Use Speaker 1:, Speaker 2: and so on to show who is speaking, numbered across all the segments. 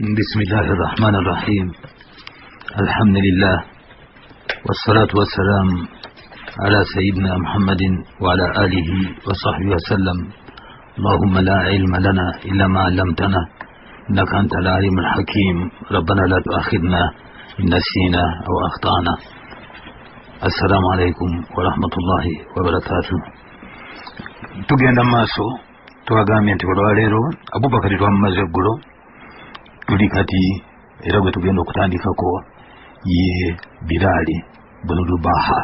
Speaker 1: Bismillahi rahmani rahim. Alhamdulillah wassalatu wassalam ala sayidina Muhammadin wa ala alihi wa sahbihi wasallam. Allahumma la ilma lana illa ma allamtana innaka anta al-alim al-hakim. Rabbana la tuakhidhna in nasina aw akhtana. Assalamu alaikum warahmatullahi wabarakatuh. Tugenda maaso, twagambye nti olwaleero Abubakari twamumaze eggulo, tuli kati era gwe tugenda okutandikako ye Bilaali bunu Rubaha.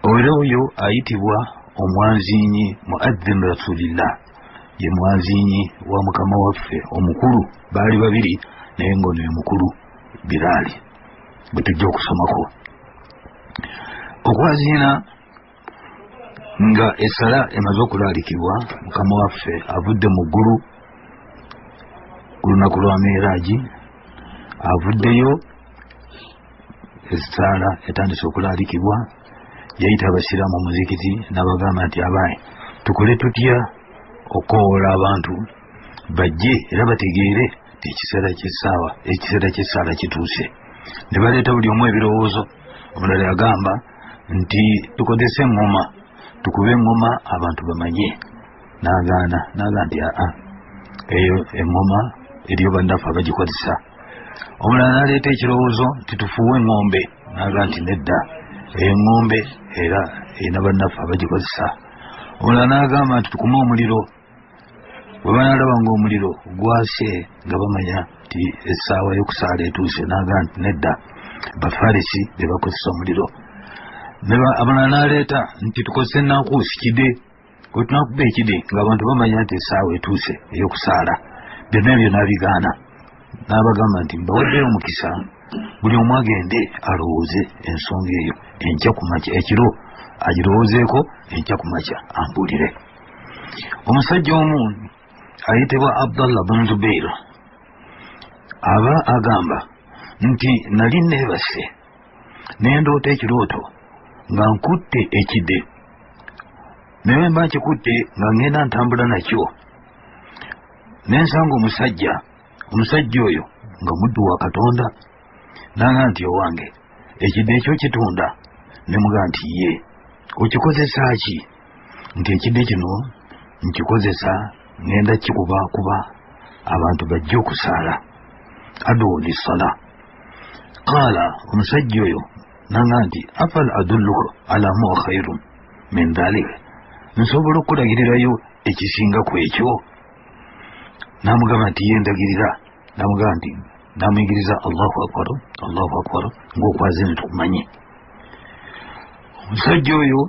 Speaker 1: Era oyo ayitibwa omwanzinyi muadhin rasulillah, ye mwanzinyi wa mukama waffe omukulu. Baali babiri naye ng'ono ye mukulu Bilaali bwe tujja okusomako. Okwaziina nga essala emaze okulaalikibwa, mukama waffe avudde mu ggulu ku lunaku lwa Miiraaji, avuddeyo essaala etandise okulaalikibwa. Yayita abasiraamu muzikiti n'abagamba nti abaaye, tukole tutya okukowoola abantu bajje era bategeere nti ekiseera ky'essaawa, ekiseera ky'essaala kituuse. Ne baleeta buli omu ebirowoozo. Omulala yagamba nti tukozese eŋŋoma, tukube eŋŋoma abantu bamanye. N'agaana, n'aga nti aa, eyo eŋŋoma eriyo bannaffe abagikozesa. Omulala n'aleeta ekirowoozo nti tufuuwe eŋŋombe, n'aga nti nedda, eyo eŋŋombe era erina bannaffe abagikozesa. Omulala n'agamba nti tukume omuliro, bwe banaalaba ng'omuliro gwase nga bamanya nti essaawa y'okusaala etuuse. N'aga nti nedda, Bafarisi be bakozesa omuliro. Abalala n'aleeta nti tukozese nankuusi kide, bwe tunakuba ekide ng'abantu bamanya nti essaawa etuuse ey'okusaala. Byonna ebyo n'abigaana, n'abagamba nti mbawaddeyo omukisa, buli omu agende alowooze ensonga eyo enkya ku makya, ekiro agirowoozeeko, enkya ku makya ambuulire. Omusajja omu ayitibwa Abdallah bun Zubair aba agamba nti nali neebase ne ndoota ekirooto nga nkutte ekide, naye mba nkikutte nga ngenda ntambula nakyo, ne nsanga omusajja, omusajja oyo nga muddu wa Katonda, nanga nti owange ekide ekyo kitunda? Ne mugaa nti ye, okikozesa ki? Nti ekide kino nkikozesa ngenda kikubakuba abantu bajje okusaala, adu lissala. Qaala, omusajja oyo nanga nti afal adulluka ala ma khairun min dhalik, nsobola okulagirirayo ekisinga ku ekyo? N'amugamba nti ye, ndagirira. N'amugamba nti, n'amuyigiriza Allahu akbar, Allahu akbar, ng'okwaze ne tukumanye. Omusajja oyo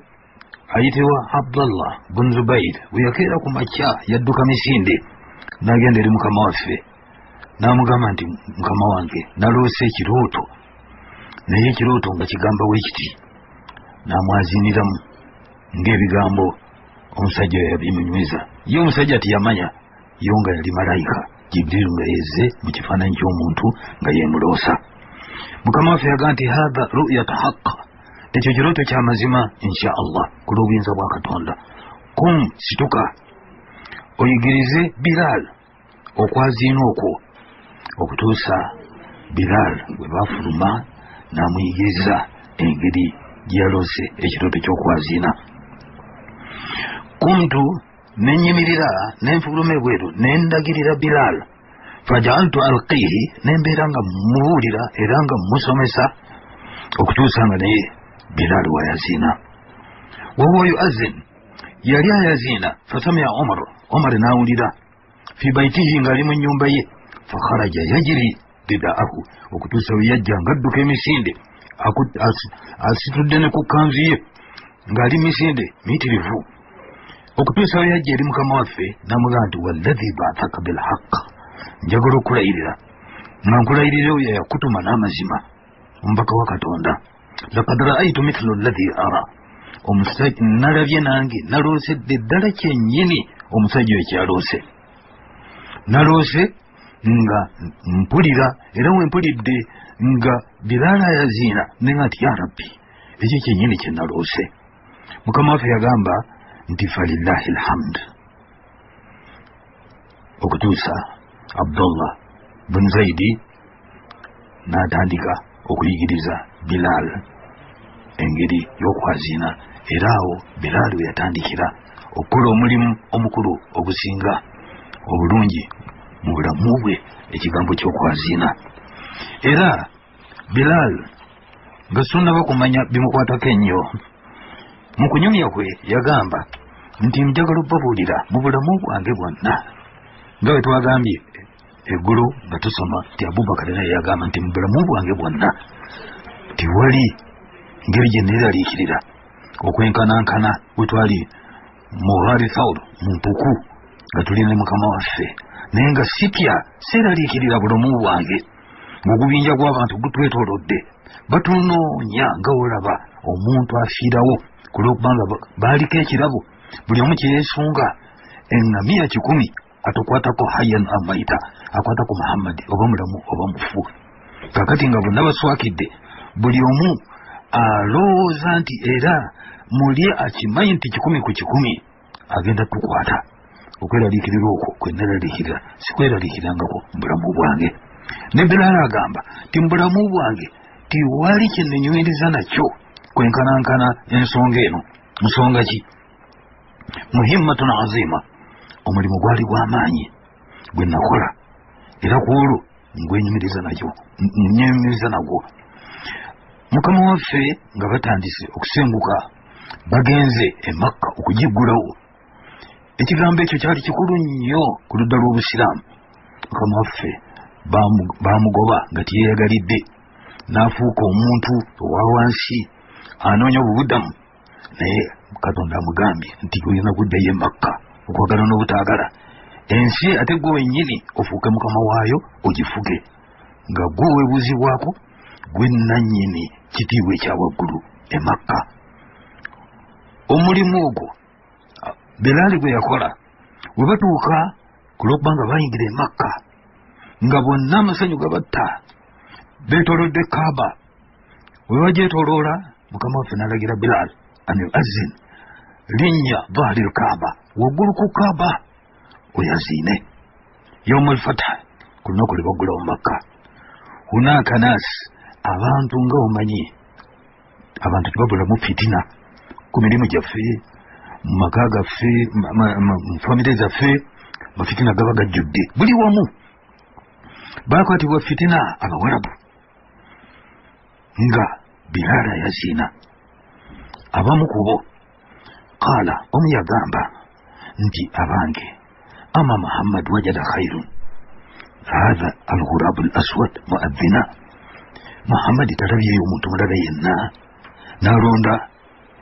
Speaker 1: ayitibwa Abdallah bun Zubair bwe yakeera ku makya yadduka misinde n'agenda eri mukama waffe n'amugamba nti mukama wange, naloose ekirooto, naye ekirooto nga kigamba bwe kiti. N'amwaziniramu ng'ebigambo omusajja oyo yabimunyweza. Ye omusajja tiyamanya yo nga yali malayika Jibriiru nga yezze mu kifaananyi ky'omuntu nga yemuloosa. Mukama waffe yagaa nti hatha ruyat haq, ekyo kirooto kya mazima, insha Allah, ku lw'obuyinza bwa Katonda. Kum, situka oyigirize Bilal okwaziina okwo, okutuusa Bilal bwe bafuluma n'amuyigiriza engeri gye yaloose ekirooto ky'okwaziina. Kumtu, nenyimirira, nenfuluma ebweru, nendagirira Bilal. Fajaaltu alqihi, nembeera nga mubuulira era nga musomesa okutuusa nga naye Bilal wayaziina. Wahuwa yuazin, yali ayaziina. Fasamia Omar, Omar n'awulira, fi baitihi, ng'ali mu nyumba ye. Fakharaja yajiri ridaahu, okutuusa we yajja ng'adduka emisinde, asitudde ne ku kanzu ye ng'ali misinde miyitirivu, okutuusa we yajja eri mukama waffe n'amugamba nti wallahi baathaka bilhaq, njagala okulayirira nga nkulayirira oyo yakutuma n'amazima, omubaka wa Katonda, lakad raaitu mithlu allahi ara, nalabye nange naloosedde ddala kyennyini omusajja oyo kyaloose. Naloose nga mpulira, era we mpulidde nga Bilaala yaziina, nenga nti ya Rabbi, ekyo kyennyini kye naloose. Mukama waffe yagamba nti falillahi alhamd, okutuusa Abdullah bun Zaidi n'atandika okuyigiriza Bilal engeri y'okwaziina, era awo Bilal we yatandikira okukola omulimu omukulu ogusinga obulungi mu bulamu bwe, ekigambo ky'okwaziina. Era Bilal nga sunnaba kumanya bimukwatako ennyo, mu kunyumya kwe yagamba nti njagala obbabuulira mu bulamu bwange bwonna, nga bwe twagambye eggulo nga tusoma nti Abubakari naye yagamba nti mu bulamu bwange bwonna tewali ngeri gye neeraliikirira okwenkanankana bwe twali mu Ghari Thawr, mu mpuku nga tuli ne mukama waffe, naye nga sitya, seeraliikirira bulamu bwange ng'ogubinja gw'abantu gutwetoolodde batunoonya nga olaba omuntu afiirawo ku lw'okubanga baaliko ekirabo buli omu kye yeesunga, eŋŋamiya 100 atukwatako hayyan amaita, akwata ku Muhammadi oba mulamu oba mufu. Kakati nga bonna baswakidde, buli omu alowooza nti era muli akimanyi nti 100 ku 100 agenda tukwata. Okweraliikirira okwo kwe neraliikirira sikweraliikirirangako mu bulamu bwange. Ne Bilal agamba nti mu bulamu bwange tiwali kye nenywereza nakyo kwenkanankana ensonga eno. Nsonga ki? Muhimmatun azima, omulimu gwali gw'amaanyi gwe nakola, era ku olwo ngwenyumiriza nakyo, nnyumiriza nagwo. Mukama waffe nga batandise okusenguka bagenze e Makka okugiggulawo. Ekigambo ekyo kyali kikulu nnyo ku ludda lw'Obusiraamu. Mukama waffe baamugoba nga teyeeyagalidde, n'afuuka omuntu owa wansi anoonya obubudamu, naye Katonda amugambye nti olina kuddayo e Makka okwagala n'obutaagala ensi, ate gwe wennyini ofuuke mukama waayo ogifuge, nga gwe weebuuzibwako, gwe nannyini kitiibwa ekya waggulu e Makka. Omulimu ogwo Bilali gwe yakola, we batuuka ku lw'okuba nga bayingira e Makka nga bonna amasanyu gabatta, beetoolodde Kaaba. We bagyetooloola, mukama waffe n'alagira Bilal an yuazzin, linnya dhahri lkaaba, waggulu ku Kaaba oyaziine yauma alfatha, ku lunaku lwe baggulawo Makka. Hunaka nas, abantu nga omanyi abantu tebabulamu fitina ku mirimu gyaffe, mu maka gaffe, mu famire zaffe, mafitina gaba gajjudde buli wamu. Bakwatibwa fitina abawarabu nga Bilala yaziina. Abamu ku bo qaala, omu yagamba nti abange, ama Muhammad wajada khairun hatha alghurabu al aswad muadhina, Muhammadi talabyeyo omuntu mulala yenna n'alonda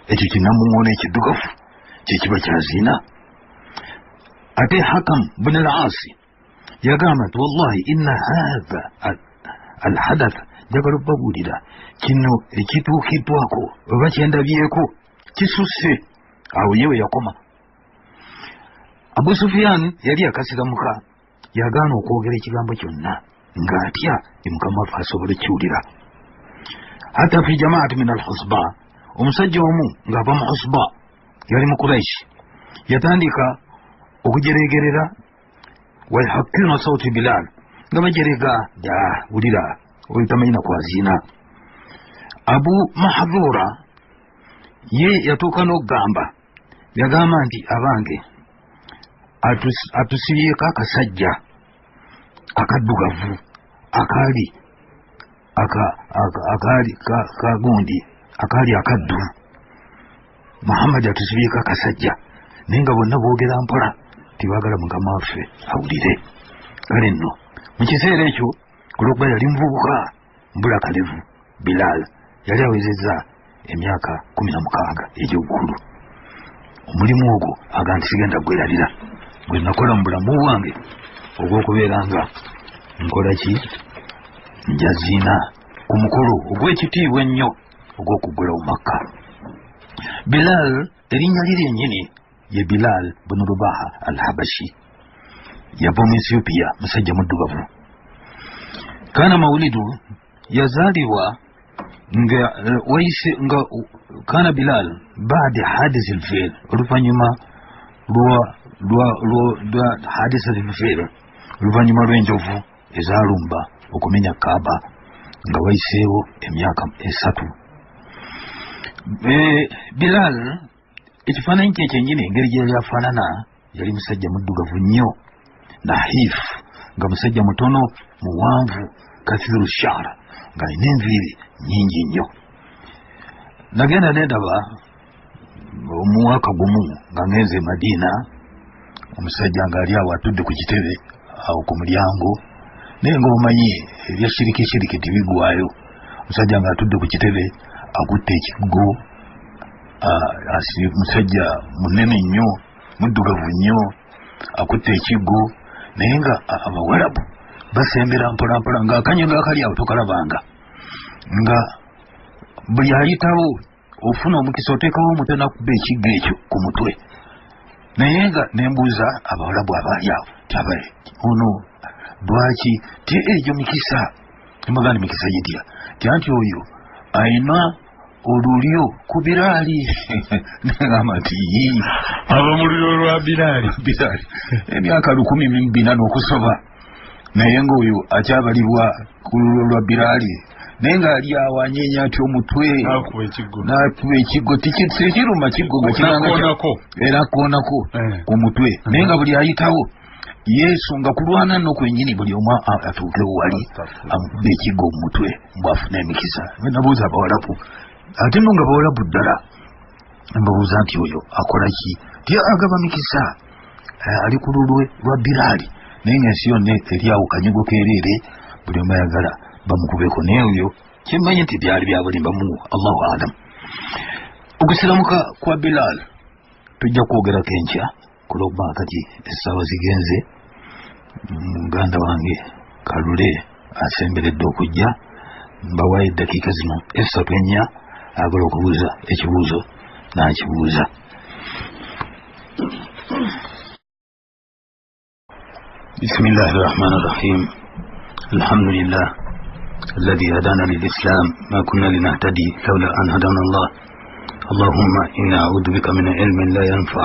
Speaker 1: ekyo kinamuŋoona ekiddugavu kyekiba kyaziina. Ate Hakam bun al Asi yagamba nti wallahi inna hatha alhadatha, njagala obbabuulira kino ekituukiddwako oba kyendabyeko kisusse. Awo ye we yakoma. Abu Sufiyan yali akasiramuka, yagaana okwogera ekigambo kyonna ng'atya mukama waffe asobola okukiwulira. Hatta fi jamaati min al husba, omusajja omu ng'ava mu husba yali mu Kuraishi, yatandika okujeregerera wayhakiruna sauti Bilal, nga bajerega ja wulira oyo tamanyi nakwaziina. Abu Mahadhura ye yatuuka n'okugamba, yagamba nti abange, atusibyeko akasajja akaddugavu akaali akaali kagundi akaali akaddu, Muhammadi atusibyeko akasajja, naye nga bonna boogera mpola tebaagala mukama waffe awulire. Kale nno mu kiseera ekyo olwokuba yali muvubuka mbula kalevu, Bilal yali awezezza emyaka 16 egy'obukulu. Omulimu ogwo aga nti sigenda gwerabira gwe nakola mu bulamu bwange ogw'okubeera nga nkola ki, njaziina ku mukolo ogw'ekitiibwa ennyo ogw'okuggulawo Makka. Bilal erinnya lye lyennyini ye Bilal bunu Rubaha al Habashi, yava mu Ethiopia, musajja muddugavu. Kana mawulidu, yazaalibwa nga wayise nga kana Bilal baada hadisi lfil, oluvannyuma lwa hadisa lfil, Oluvannyuma lw'enjovu ezaalumba okumenya Kaaba nga wayiseewo emyaka 3. Bilal ekifaananyi kye kyennyini engeri gye yali afaanana, yali musajja muddugavu nnyo, nahiif, nga musajja mutono muwanvu, kathiru shara, ng'alina enviiri nnyingi nnyo. Nagenda nendaba omwaka gumu nga ngenze e Madiina, omusajja ng'ali awo atudde ku kitebe awo ku mulyango, naye ng'omanyi ebya shiriki shiriki tebigwayo. Omusajja ng'atudde ku kitebe akutte ekiggo, musajja munene nnyo, muddugavu nnyo, akutte ekiggo, naye nga abawalabu basembera mpolampola ng'akanyaga akali awo tokalabanga, nga buli ayitawo ofuna omukisa oteekawo omutwe n'akuba ekiggo ekyo ku mutwe. Naye nga nembuuza abawalabu abaali awo nti abaye ono lwaki ti egyo mikisa? Nemugamba mikisa gitya? Ti anti oyo ayina olulyo ku Biraali. Negamba nti yii,
Speaker 2: aba mu lulyo lwa Biraali.
Speaker 1: Biraali emyaka 1400 n'okusoba, naye ng'oyo akyabalibwa ku lulyo lwa Biraali, naye ng'ali awo anyeenya ati omutwe,
Speaker 2: n'akuba ekiggo,
Speaker 1: n'akuba ekiggo, tekiruma kiggo nga kiranga
Speaker 2: N'akoonako.
Speaker 1: Era akoonako ku mutwe, naye nga buli ayitawo Yesu nga kulwana nno kwennyini buli omu atuukewo wali amukube ekiggo mu mutwe mbw'afuna emikisa. Nabuuza abawalabu, ate nno nga bawalabu ddala, mbabuuza nti oyo akola ki? Ti agaba mikisa, ali ku lulwe lwa Biraali, naye ng'ensi yonna eri awo kanyigo keereere, buli omu ayagala bamukubeko. Naye oyo kyemmanyi nti byali bya bulimba mu Allahu alam. Okusiramuka kwa Bilal tujja kwogerako enkya, kulwokuba kati essaawa zigenze. Muganda wange Kalule asemberedde okujja, mbawayo eddakiika zino 3 4, ayagala okubuuza ekibuuzo n'akibuuza. Bismillahi rahmani rahim. Alhamdulillah alladhi hadana lilislam ma kunna linahtadi lawla an hadana Allah. Allahumma inna a'udhu bika min ilmin la yanfa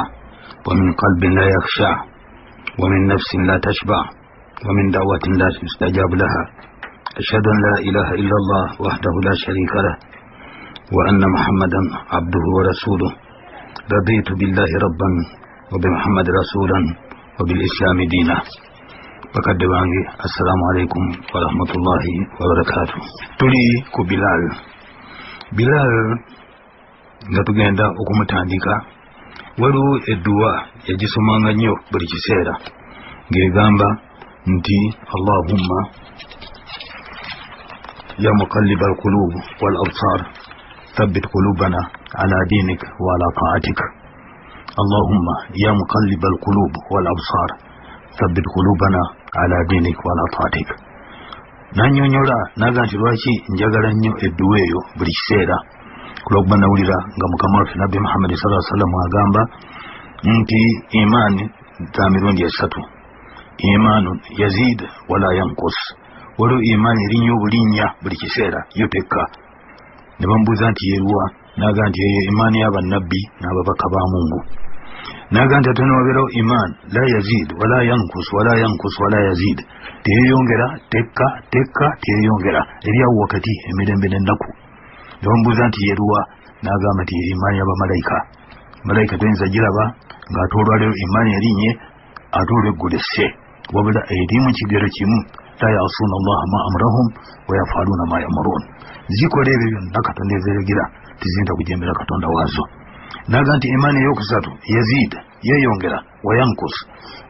Speaker 1: wa min qalbin la yakhsha wa min nafsin la tashba wa min da'watin la yustajabu laha. Ashhadu an la ilaha illa Allah wahdahu la sharika lah wa anna Muhammadan abduhu wa rasuluh. Raditu billahi rabban wa bi Muhammad rasulan wa bil islami dina. Bakadde bange, assalamu alaikum wa rahmatullahi wa barakatuh. Tuli ku Bilal. Bilal nga tugenda okumutandika, waliwo edduwa yagisomanga nnyo buli kiseera ng'egamba nti Allahumma ya muqalliba alqulub wal absar thabbit qulubana ala dinik wa ala ta'atik. Allahumma ya muqalliba alqulub wal absar thabbit qulubana ala dinik wa ala ta'atik. Nannyonnyola naga nti lwaki njagala nnyo edduwa eyo buli kiseera, kulwokuba nawulira nga mukama waffe Nabbi Muhammad sallallahu alaihi wasallam agamba nti imaani za mirundi 3, imaanu yazid wala yankus. Waliwo imaani erinnya obulinnya buli kiseera yo tekka. Ne bamubuuza nti yeruwa? Naga nti eyo imaani y'abannabbi n'ababaka ba Mungu. Naga nti ate newabeerawo imaani la yazid wala yankus wala yankus wala yazid, teyeyongera tekka tekka teyeyongera, eri awo wakati emirembe n'ennaku. Ne bamubuuza nti yeruwa? N'agamba nti imaani y'abamalayika. Malayika toyinza giraba ng'ate olwaleero imaani erinnye ate olweggulo esse, wabula eri mu kigero kimu, la yasuuna Allaha ma amrahum wa yafaluuna ma yamurun. Zikola ebyo byonna Katonda ebiragira, tiziyinza kujemera Katonda waazo. Naga nti imaani eyokusatu yazid, yeeyongera, wayankus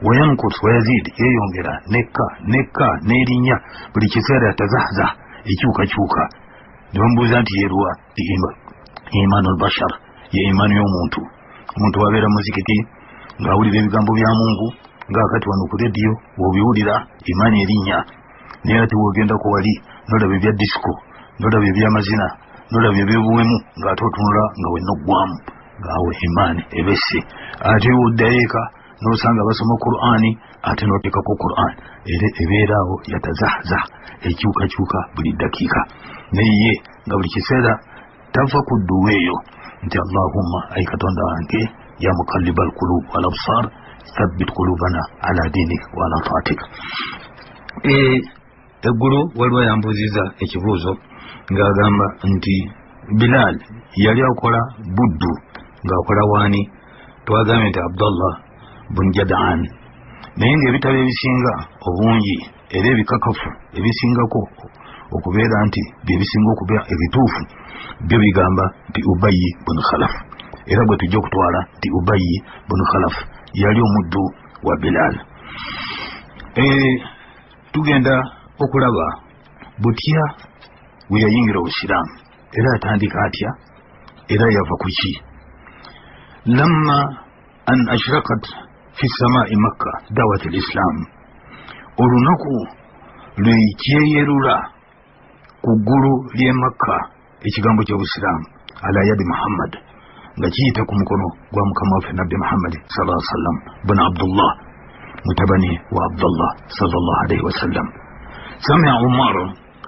Speaker 1: wayankus wayazid, yeeyongera nekka nekka n'erinnya buli kiseera, yatazahzah, ekyukakyuka. Ne bamubuuza nti yeruwa? Imaanu albashar, ye imaani y'omuntu. Omuntu wabeera muzikiti ng'awulira ebigambo bya Mungu, ng'akati wano ku rediyo w'obiwulira, imaani erinnya. Naye ate w'ogendako wali n'olaba ebya disco, n'olaba ebyamazina, n'olaba ebyobuwemu, ng'ate otunula nga wenna oggwamu, ng'awo imaani ebesse. Ate w'oddayo eka n'osanga basoma Qur'ani, ate n'oteekako Qur'an, era ebeera awo yatazahzah, ekyukakyuka buli ddakiika. Naye ye nga buli kiseera tava ku dduwa eyo nti Allahumma, ayi Katonda wange, ya muqalliba alqulub wal absar Thabbit qulubana ala dinik wa ala taatik. Eggulo waliwo yambuuziza ekibuuzo ng'agamba nti Bilal yali akola buddu ng'akola waani? Twagambye nti Abdallah bun Jadaan, naye ng'ebitabo ebisinga obungi era ebikakafu ebisingako okubeera nti byebisinga okubeera ebituufu byo bigamba nti Ubayi bun Khalaf, era gwe tujja okutwala nti Ubayi bun Khalaf yali omuddu wa Bilal. Tugenda okulaba butya bwe yayingira obusiraamu, era yatandika atya, era yava ku ki. Lamma an ashrakat fi samai Makka dawat al-Islam, olunaku lwe kyeyerula ku ggulu ly'e Makka ekigambo ky'obusiraamu ala yadi Muhammad, nga kiyita ku mukono gwa mukama waffe Nabbi Muhammad sallallahu alaihi wasallam bun Abdullah, mutabani wa Abdullah sallallahu alaihi wasallam. Samia Umar,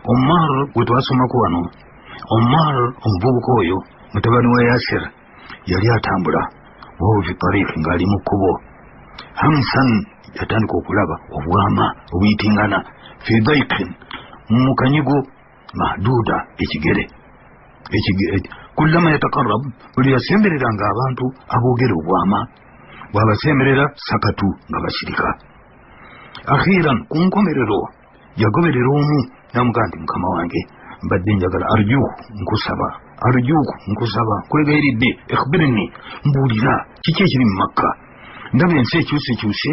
Speaker 1: Umar gwe twasomako wano, Umar omuvubuka oyo mutabani wa Yasir yali atambula wahuwa fi tariq, ng'ali mu kkubo. Hamsan yatandika okulaba obwama obuyitingana fi daiqin, mu kanyigo mahduda, ekigere kullama yatakarab, buli yasembereranga abantu aboogera obwama, bw'abasemberera sakatu nga basirika. Akhiran, ku nkomerero yagoberera omu n'amugamba nti mukama wange mbadde njagala arjuku nkusaba, arjuku nkusaba, nkwegayiridde, ikhbirni, mbuulira kiki ekiri mu Makka. Ndaba ensi ekyusekyuse,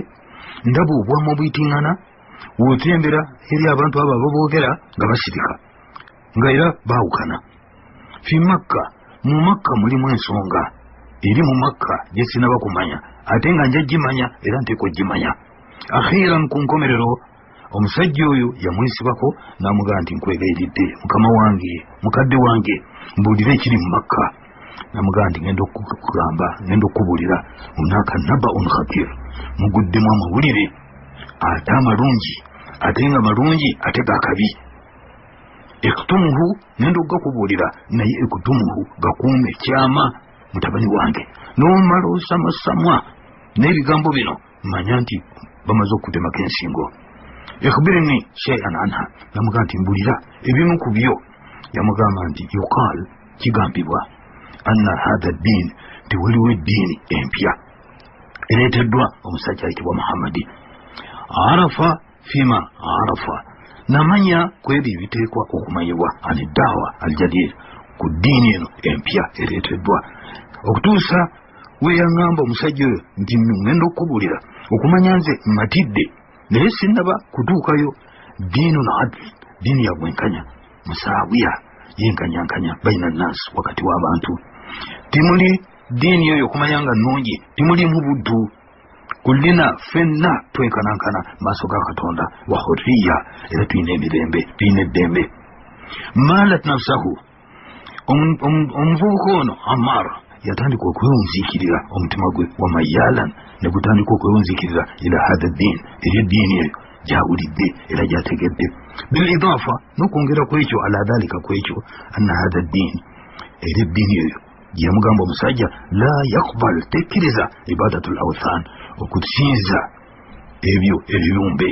Speaker 1: ndaba obwama obuyitiŋŋana, wotembera eri abantu abo ababoogera nga basirika, nga era baawukana. Fi Makka, mu Makka mulimu ensonga eri mu Makka gye sinaba kumanya, ate nga nja gimanya era nteekwa ogimanya. Akhiran, ku nkomerero omusajja oyo yamwesibako n'amugamba nti nkwegayiridde mukama wange, mukadde wange, mbuulire ekiri mu Makka. Namugamba nti ngenda okukugamba, ngenda okukubuulira, hunaka nabaun khatir, muguddemu amawulire ate amalungi, ate nga malungi ate gakabi. Ekutumuhu, ngenda okugakubuulira, naye ekutumuhu gakuume kyama mutabani wange, n'omala osamasamwa n'ebigambo bino, manya nti bamaze okutemako ensingo. Ikhbirni shay'an anha, namugamba nti mbulira ebimu ku byo. Yamugamba nti yuqal, kigambibwa anna hatha ddin, nti waliwo eddiini empya ereeteddwa omusajja ayitibwa Muhammadi. Arafa fima arafa, namanya ku ebyo ebiteekwa okumanyibwa, ani daawa aljadir, ku ddiini eno empya ereeteddwa. Okutuusa we yaŋŋamba omusajja oyo nti ngenda okukubuulira okumanya nze mmatidde naye sinnaba kutuukayo. Diinun adl, ddiini ya bwenkanya, musaawiya, yenkanyankanya, baina nnansi, wakati w'abantu. Timuli ddiini eyo okumanya nga nnungi, timulimu buddu, kullina ffenna twenkanankana maaso ga Katonda, wa hurriya, era tulina emirembe, tulina eddembe. Malat nafsahu, omuvubuka ono Ammar yatandika okwewunziikirira omutima gwe, wa mayalan, ne gutandika okwewunziikirira ila hatha ddin, eri eddiini eyo gyawulidde era gyategedde. Bil idafa, n'okwongera ku ekyo, ala dhalika, ku ekyo, anna hatha ddin, era eddiini eyo gyeyamugamba omusajja, la yakbal, tekkiriza ibadatu l authan, okusinza ebyo ebibumbe,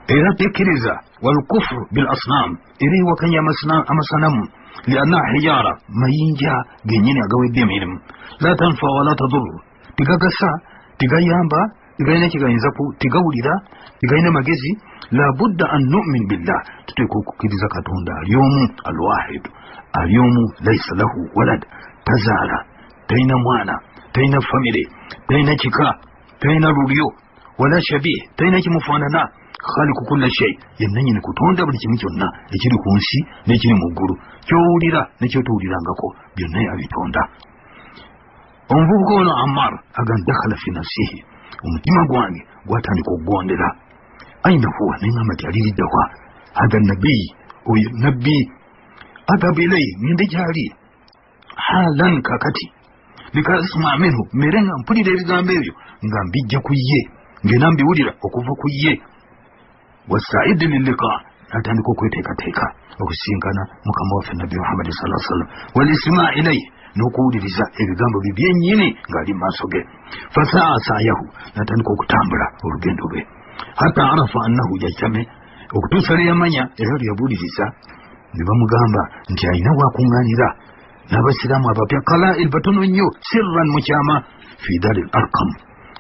Speaker 1: era tekkiriza walkufru bil asnam, era ewakanya amasanamu, liannaha hijara, mayinja genyini agawedde emirimu, la tanfa wala taduru, tigagasa, tigayamba, tigalina kigayinza, tigawulira, tigalina magezi. Labudda an numin billah, tuteeka okukkiriza Katonda ali omu, alwahid, ali omu, laisa lahu walad, tazaala, talina mwana, talina famire, talina kika, talina lulyo, wala shabih, talina kimufaanana, khaliku kulla shay, yennanyini kutonda buli kimu kyonna ekiri ku nsi n'ekiri mu ggulu, kyowulira nekyotowulirangako byonna yabitonda. Omuvubuka ono Ammar agan dakhala fi nafsihi, omutima gwange gwatandika okugondera. Aina huwa, neŋamba nti aliriddawa hatha nabiyi, oyo nabbi, adhabu ilaihi, ngende gyali, halan, kakati, likasma minhu, mere nga mpulira ebigambo ebyo nga mbijja ku ye, ngena mbiwulira okuva ku ye. Wasaidi lilliqa, natandika okweteekateeka okusinkana mukama waffe Nabbi Muhammadi saa sallam, walisima ilaihi, n'okuwuliriza ebigambo bye byennyini ng'ali mu maaso ge. Fasaa saayahu, n'atandika okutambula olugendo lwe, hatta arafa annahu yajtame, okutuusa lwe yamanya era lwe yabuuliriza ne bamugamba nti alina wakuŋŋaanira n'abasiraamu abapya kalail batono nnyo, sirran, mu kyama, fi dari l Arkam,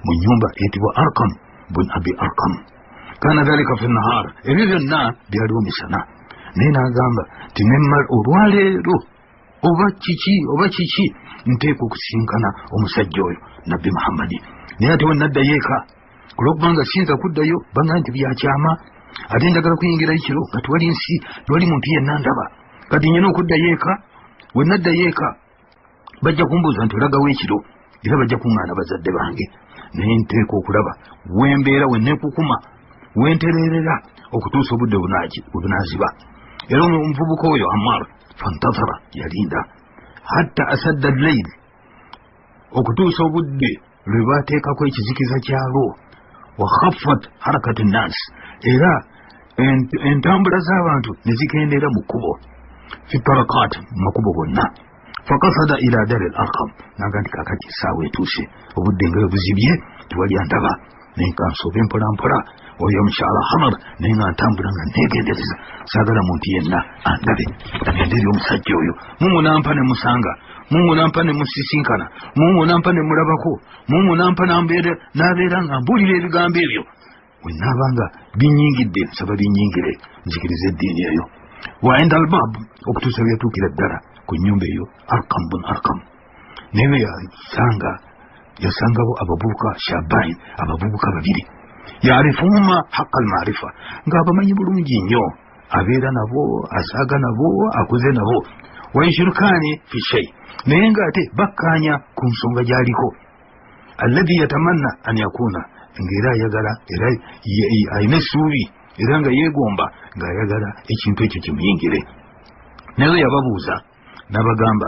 Speaker 1: mu nyumba eyitibwa Arkam bun Abi Arkam. Kana dhalika fi nahar, ebyo byonna byaliwo misana. Naye n'agamba nti olwaleero oba kiki oba kiki nteeka okusinkana omusajja oyo Nabbi Muhammadi. Naye ate wenaddayo eka, olwokubanga siyinza kuddayo, banga nti byakyama, ate njagala kuyingirayo kiro nga tewali nsi, tewali muntu yenna ndaba. Kati nyina okuddayo eka, wenaddayo eka bajja kumbuuza nti olagawo ekiro, era bajja kuŋŋaana bazadde bange. Naye nteeka okulaba wembeera, wenneekukuma, wentererera okutuusa obudde bwe bunaaziba. Era omuvubuka oyo Amar fantazara, yalinda hatta asadda lleil, okutuusa obudde lwe bateekako ekizikiza kyalwo. Wa khaffat harakati nnas, era entambula z'abantu ne zikendeera mu kkubo, fi tarakat, mu makubo gonna. Fakasada ila dari l Arkam, naga nti kakati essaawa etuuse, obudde nga bwe buzibye, tewali andaba, naye kansoobe mpola mpola. Oyo omukyala Hamar, naye nga ntambula nga negendereza, saagala muntu yenna andabe, agende eri omusajja oyo. Mungu nampa ne musanga, Mungu nampa ne musisinkana, Mungu nampa ne mulabako, Mungu nampa n'abeera nga mbuulira ebigambo ebyo. Wenaabanga binyingidde, nsaba binyingire, nzikiriza eddiini eyo. Wa inda albab, okutuusa bwe yatuukira ddala ku nnyumba eyo Arkam bun Arkam. Naye bwe yasanga, yasangawo abavubuka shabain, abavubuka babiri, yarifuhuma haqa almarifa, ng'abamanyi bulungi nnyo, abeera nabo, asaaga nabo, akuze nabo. Wayushirikaani fi shai, naye ng'ate bakkaanya ku nsonga gy'aliko, alladhi yatamanna an yakuna, ng'era ayagala, era alina essuubi, era nga yeegomba ng'ayagala ekintu ekyo kimuyingire. Naye we yababuuza n'abagamba,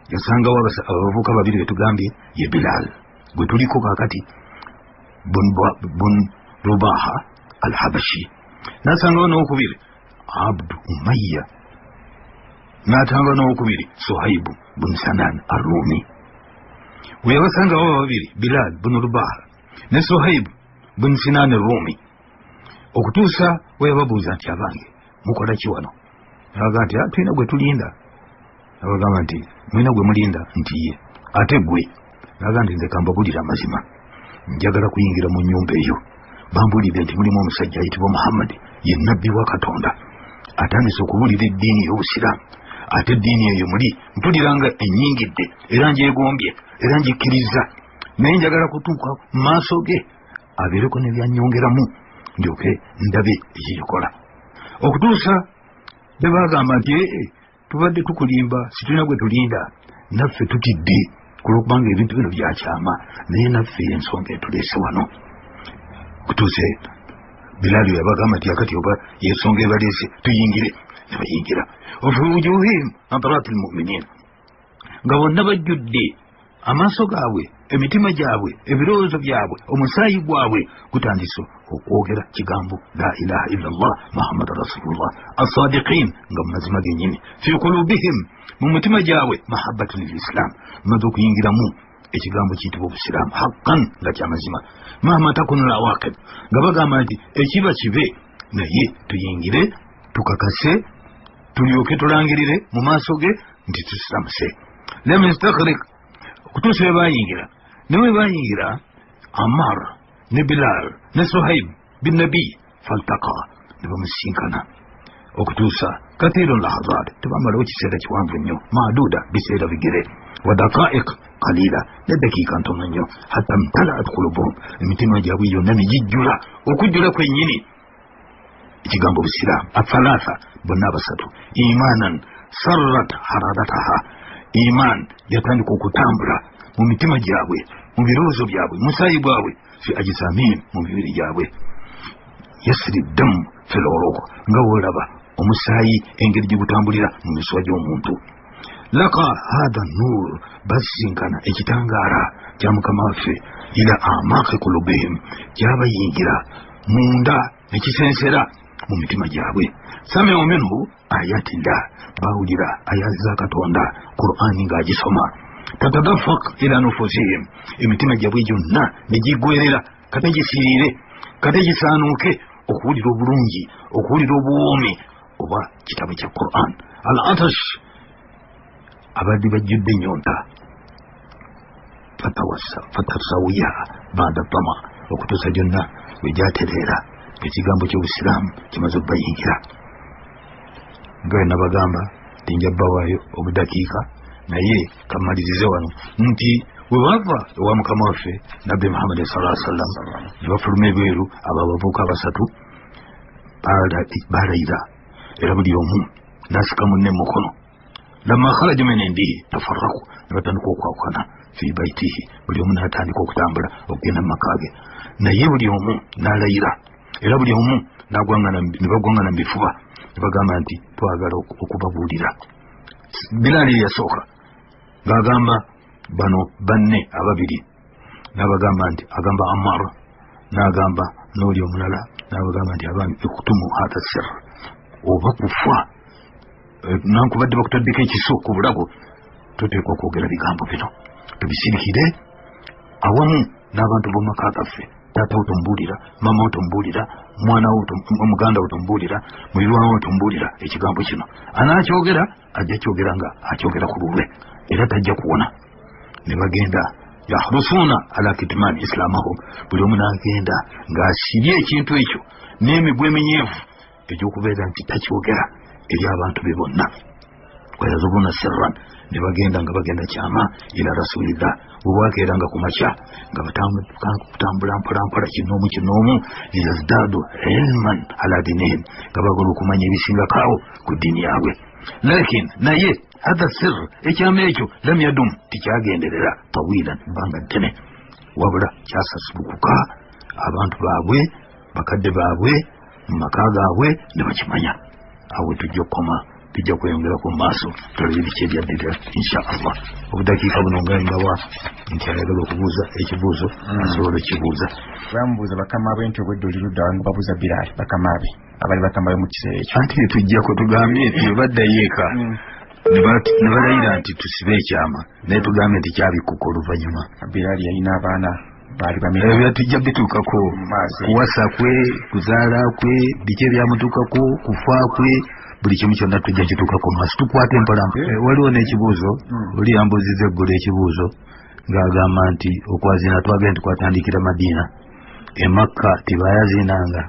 Speaker 1: yasangawo abavubuka babiri betugambye, ye Bilal gwe tuliko kakati bun Rubaha Alhabashi, nasangawo n'okubiri Abdu Umayya, n'atanga n'okubiri Suhaibu bun Sanan Arumi. We yabasangawo babiri, Bilal bun Rubaha ne Suhaibu bun Sinan Arumi, okutuusa we yababuuza nti, "Abange, mukola ki wano?" Abaga nti, "Ah, tulina gwe tulinda." Abagamba nti, "Mulina gwe mulinda?" Nti, "Ye." "Ate gwe?" Naga nti, "Nze kambabulira amazima, njagala kuyingira mu nyumba eyo. Bambulidde nti mulimu omusajja ayitibwa Muhammadi, ye nabbi wa Katonda, atandise okubuulira eddiini ey'obusiraamu. Ate eddiini eyo muli mpulira nga enyingidde, era njegombye, era njikkiriza, naye njagala kutuuka mu maaso ge abeereko nebyanyongeramu, ndyoke ndabe ekirikola." Okutuusa be bagamba nti, "Ee, tubadde tukulimba, situlina gwe tulinda, naffe tutidde kulwokubanga ebintu bino byakyama, naye naffe ensonga etuleese wano." Kutuuse Bilali yabagamba nti, "Akati oba yensonga ebaleese, tuyingire." Ne bayingira. Wafi wujuhihim nadarat lmuminin, nga bonna bajjudde amaaso gaabwe, emitima gyabwe, ebirowoozo byabwe, omusaayi gwabwe gutandise okwogera kigambo la ilaha illa llah Muhammad rasulullah, asadiqin, nga mu mazima genyini, fi kulubihim, mu mutima gyabwe, mahabbatun lilislam, maze okuyingiramu ekigambo kiyitibwa obusiraamu, haqqan, nga kyamazima, mahma takunu lawaqib, nga bagamba nti ekiba kibe, naye tuyingire, tukakase, tulyoke tulangirire mu maaso ge nti tusiramuse. Lam yastaghrik, okutuusa bwe bayingira. Naye bwe bayingira, Amar ne Bilal ne Suhaib binnabi faltaka, ne bamusinkana. Okutuusa kathirun lahazat, tebamalawo kiseera kiwanvu nnyo, maduda, biseera bigere, wa daqaiq qalila, neddakiika ntono nnyo, hatta mtalaat kulubuhum, emitima gyabwe gyonna ne gijjula okujjula kwennyini ekigambo busiraamu, athalatha, bonna abasatu, imanan sarrat hararataha, iman yatandika okutambula mu mitima gyabwe, mu birowoozo byabwe, musaayi gwabwe, fi ajisamihim, mu mibiri gyabwe, yasiri ddamu fi loroko, nga woolaba omusaayi engeri gye gutambulira mu misuwa gy'omuntu. Laka hatha nur, basisinkana ekitangaala kya mukama waffe, ila amaki kulubihim, kyabayingira munda nekisensera mu mitima gyabwe. Samiu minhu ayatillah, bawulira aya za Katonda, Qur'ani ng'agisoma. Tatadafak ila nufusihim, emitima gyabwe gyonna ne gigwerera, kate gisiriire, kate gisaanuuke okuwulira obulungi, okuwulira obuwoomi oba kitabo kya Quran. Al atash, abadde bajjudde ennyonta, fatasawiyaha bada tama, okutuusa gyonna bwe gyatereera ekigambo ky'obusiraamu kimaze okubayingira. Nga bwe nabagamba nti nja bbawaayo obudakiika, naye kamalirize wano nti bwe bava ewa mukama waffe Nabbi Muhammadi salaa sallam ne bafuluma ebweru, abo abavubuka abasatu balayira, era buli omu nasika munne mukono. Lamma kharaja min indihi tafarraku, ne batandika okwawukana fi baitihi, buli omu n'atandika okutambula okugenda mu maka ge, naye buli omu n'alayira, era buli omu ne bagwangana mu bifuba ne bagamba nti twagala okubabuulira. Bilaali yasooka ng'agamba bano banne ababiri, n'abagamba nti, agamba Amar, n'agamba n'oli omulala, n'abagamba nti abange, ikutumu hatha sir, oba kufa nankubadde bakutaddeko ekiso ku bulago, toteekwa kwogera bigambo bino, tubisirikire awamu n'abantu b'omaka gaffe. Taata wo tomubuulira, maama wo tomubuulira, mwana wo, muganda wo tomubuulira, mulirwana wo tomubuulira. Ekigambo kino anaakyogera ajja kyogera nga akyogera ku lulwe, era tajja kuwona. Ne bagenda yahrusuuna ala kitmani islamahum, buli omu n'agenda ng'asibye ekintu ekyo n'emigwa eminyeevu egyokubeera nti takyogera eri abantu be bonna. Wayazuruna sirran, ne bagenda nga bagenda kyama ila rasulillah. Bwe bwakeeranga ku makya nga batambula mpolampola kinoomu kinoomu, liyazdadu ilman ala dinihim, nga bagala okumanya ebisingakaawo ku ddiini yaabwe. Lakin naye hatha sir, ekyama ekyo, lam yadum, tikyagenderera tawilan, bbanga ddene, wabula kyasasulukuka abantu baabwe, bakadde baabwe mu maka gaabwe ne bakimanya. Awo tujja okukoma, tujja kweyongerako mu maaso tulabe biki ebyaddirira insha Allah. Obudakiika buno nga mbawa nti ayagala okubuuza ekibuuzo asobola okukibuuza.
Speaker 3: Bamubuuza bakama be nti obwedde oli ludda nga babuuza Biraali bakama be abali bakama be mu kiseera ekyo.
Speaker 1: Anti tujjako tugambye nti bwe baddayo eka ne balayira nti tusibe ekyama, naye tugambye nti kyabikkuka oluvannyuma.
Speaker 3: Biraali yalina abaana baali bameka?
Speaker 1: Ebyo tujja bituukako.
Speaker 3: Mu maaso.
Speaker 1: Kuwasa kwe, kuzaala kwe, biki ebyamutuukako, kufa kwe, buli kimu kyonna tujja kituukako mu maaso, tukwate mpolampola. Waliwo n'ekibuuzo oli yambuuziza eggulo ekibuuzo ng'agamba nti okwazina twagenda nti kwatandikira Madiina, e Makka tebayazinanga.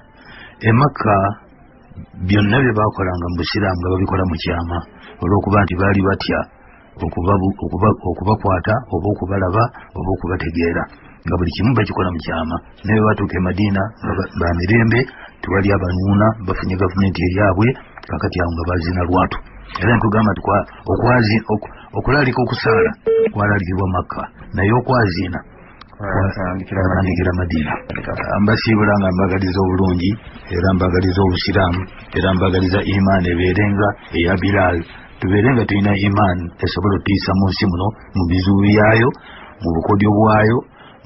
Speaker 1: E Makka byonna bye bakolanga mu busiraamu nga babikola mu kyama, olw'okuba nti baali batya okubakwata oba okubalaba oba okubategeera, nga buli kimu bakikola mu kyama. Naye bwe batuuka e Madiina nga ba mirembe, tewali abanuuna, bafunye gavumenti eryabwe, kakati awo nga bazina lwatu. Era ntugamba nti okulaalika okusaala kwalaalikibwa Makka, naye okwazina
Speaker 3: Kwatandikira.
Speaker 1: Kwatandikira Madiina. Mbasiibula nga mbagaliza obulungi, era mbagaliza obusiraamu, era mbagaliza imaani ebeerenga eya Bilaal, tubeere nga tulina imaani esobola otuyisa mu nsi muno, mu bizibu byayo, mu bukodyo bwayo,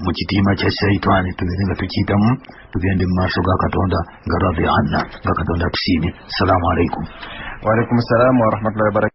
Speaker 1: mu kitiima kya shaitaani, tubeere nga tukiyitamu tugende mu maaso ga Katonda nga radi anna, nga Katonda atusiimye. Salaamu alaikum.
Speaker 3: Waalaikum salaamu warahmatullahi wabarakatu.